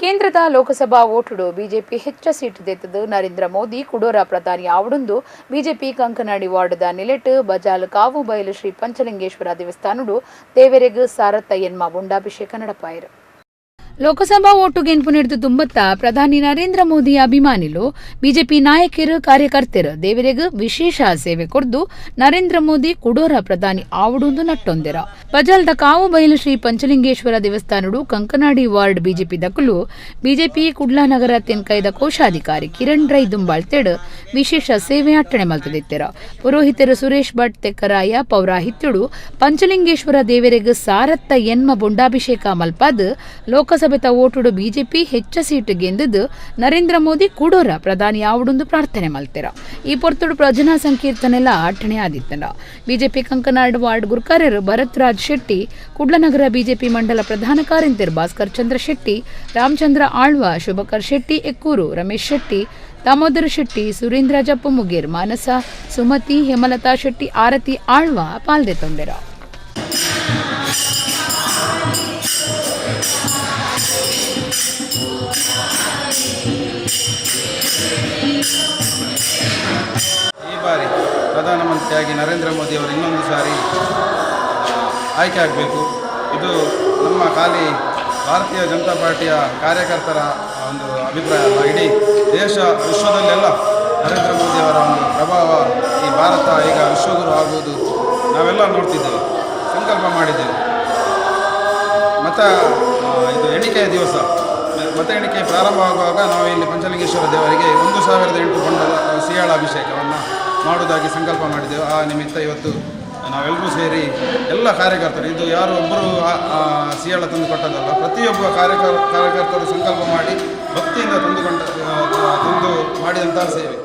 ಕೇಂದ್ರದ ಲೋಕಸಭಾ ಓಟುಡು ಬಿಜೆಪಿ ಹೆಚ್ಚ ಸೀಟು ದೆತ್ತದು ನರೇಂದ್ರ ಮೋದಿ ಕುಡೋರ ಪ್ರಧಾನಿ ಆವಡುಂದು ಬಿಜೆಪಿ ಕಂಕನಾಡಿ ವಾರ್ಡ್ದ ನಿಲೆಟ್ ಬಜಾಲ್ ಕಾವು ಬಯಲು ಶ್ರೀ ಪಂಚಲಿಂಗೇಶ್ವರ ದೇವಸ್ಥಾನಡು ದೇವರೆಗ್ ಸಾರತ್ತ ಎನ್ಮ ಬೊಂಡಾಭಿಷೇಕ ನಡಪಾಯರು. ಲೋಕಸಭಾ ಓಟು ಗೆಂಪು ನೀಡಿದ ತುಂಬತ್ತ ಪ್ರಧಾನಿ ನರೇಂದ್ರ ಮೋದಿ ಅಭಿಮಾನಿಲು ಬಿಜೆಪಿ ನಾಯಕರು ಕಾರ್ಯಕರ್ತರು ದೇವರೆಗ್ ವಿಶೇಷ ಸೇವೆ ಕೊರ್ದು ನರೇಂದ್ರ ಮೋದಿ ಕುಡೋರ ಪ್ರಧಾನಿ ಆವಡುಂದು ನಟ್ಟೊಂದೆರ. ಬಜಾಲ್ದ ಕಾವು ಬಯಲು ಶ್ರೀ ಪಂಚಲಿಂಗೇಶ್ವರ ದೇವಸ್ಥಾನಡು ಕಂಕನಾಡಿ ವಾರ್ಡ್ ಬಿಜೆಪಿ ದಕ್ಕಲು ಬಿಜೆಪಿ ಕುಡ್ಲಾ ನಗರ ತೆನ್ಕೈದ ಕೋಶಾಧಿಕಾರಿ ಕಿರಣ್ ರೈ ದುಂಬಾಳ್ತೇಡ್ ವಿಶೇಷ ಸೇವೆ ಅಟ್ಟಣೆ ಮಲ್ತದಿತ್ತೆರ. ಪುರೋಹಿತರು ಸುರೇಶ್ ಭಟ್ ತೆಕ್ಕರಾಯ ಪೌರಾಹಿತ್ಯಡು ಪಂಚಲಿಂಗೇಶ್ವರ ದೇವರೆಗ್ ಸಾರತ್ತ ಎನ್ಮ ಬೊಂಡಾಭಿಷೇಕ ಮಲ್ಪಾದ್ ಲೋಕಸಭೆ ಓಟುಡು ಬಿಜೆಪಿ ಹೆಚ್ಚ ಸೀಟು ಗೆಂದದು ನರೇಂದ್ರ ಮೋದಿ ಕೂಡೋರ ಪ್ರಧಾನಿ ಆವಡುಂದು ಪ್ರಾರ್ಥನೆ ಮಲ್ತೆರ. ಈ ಪೊರ್ತುಡು ಪ್ರಜನಾ ಸಂಕೀರ್ತನೆಲ್ಲ ಅಟ್ಟಣೆ ಆದಿತ್ತನ. ಬಿಜೆಪಿ ಕಂಕನಾಡ್ ವಾರ್ಡ್ ಗುರ್ಕಾರರು ಭರತ್ ರಾಜ್ ಶೆಟ್ಟಿ, ಕುಡ್ಲನಗರ ಬಿಜೆಪಿ ಮಂಡಲ ಪ್ರಧಾನ ಕಾರ್ಯಂತೆರ್ ಭಾಸ್ಕರ್ ಚಂದ್ರ ಶೆಟ್ಟಿ, ರಾಮಚಂದ್ರ ಆಳ್ವ, ಶುಭಕರ್ ಶೆಟ್ಟಿ ಎಕ್ಕೂರು, ರಮೇಶ್ ಶೆಟ್ಟಿ, ದಾಮೋದರ ಶೆಟ್ಟಿ, ಸುರೇಂದ್ರ ಜಪ್ಪುಮುಗೇರ್, ಮಾನಸ ಸುಮತಿ, ಹೇಮಲತಾ ಶೆಟ್ಟಿ, ಆರತಿ ಆಳ್ವ ಪಾಲ್ದೆ ತೊಂದೆರ. ಈ ಬಾರಿ ಪ್ರಧಾನಮಂತ್ರಿಯಾಗಿ ನರೇಂದ್ರ ಮೋದಿ ಅವರು ಇನ್ನೊಂದು ಸಾರಿ ಆಯ್ಕೆ ಆಗಬೇಕು. ಇದು ನಮ್ಮ ಖಾಲಿ ಭಾರತೀಯ ಜನತಾ ಪಾರ್ಟಿಯ ಕಾರ್ಯಕರ್ತರ ಒಂದು ಅಭಿಪ್ರಾಯ ಅಲ್ಲ, ಇಡೀ ದೇಶ ವಿಶ್ವದಲ್ಲೆಲ್ಲ ನರೇಂದ್ರ ಮೋದಿಯವರ ಒಂದು ಪ್ರಭಾವ, ಈ ಭಾರತ ಈಗ ವಿಶ್ವಗುರು ಆಗುವುದು ನಾವೆಲ್ಲ ನೋಡ್ತಿದ್ದೇವೆ, ಸಂಕಲ್ಪ ಮಾಡಿದ್ದೇವೆ. ಮತ ಇದು ಎಣಿಕೆಯ ದಿವಸ, ಮತ ಎಣಿಕೆ ಪ್ರಾರಂಭವಾಗುವಾಗ ನಾವು ಇಲ್ಲಿ ಪಂಚಲಿಂಗೇಶ್ವರ ದೇವರಿಗೆ 1008 ಬೊಂಡದ ಸಿಯಾಳ ಅಭಿಷೇಕವನ್ನು ಮಾಡುವುದಾಗಿ ಸಂಕಲ್ಪ ಮಾಡಿದ್ದೆವು. ಆ ನಿಮಿತ್ತ ಇವತ್ತು ನಾವೆಲ್ಲರೂ ಸೇರಿ ಎಲ್ಲ ಕಾರ್ಯಕರ್ತರು, ಇದು ಯಾರು ಒಬ್ಬರು ಸಿಯಾಳ ತಂದು ಕೊಟ್ಟದ್ದಲ್ಲ, ಪ್ರತಿಯೊಬ್ಬ ಕಾರ್ಯಕರ್ತರು ಸಂಕಲ್ಪ ಮಾಡಿ ಭಕ್ತಿಯಿಂದ ತಂದು ಮಾಡಿದಂತಹ ಸೇವೆ.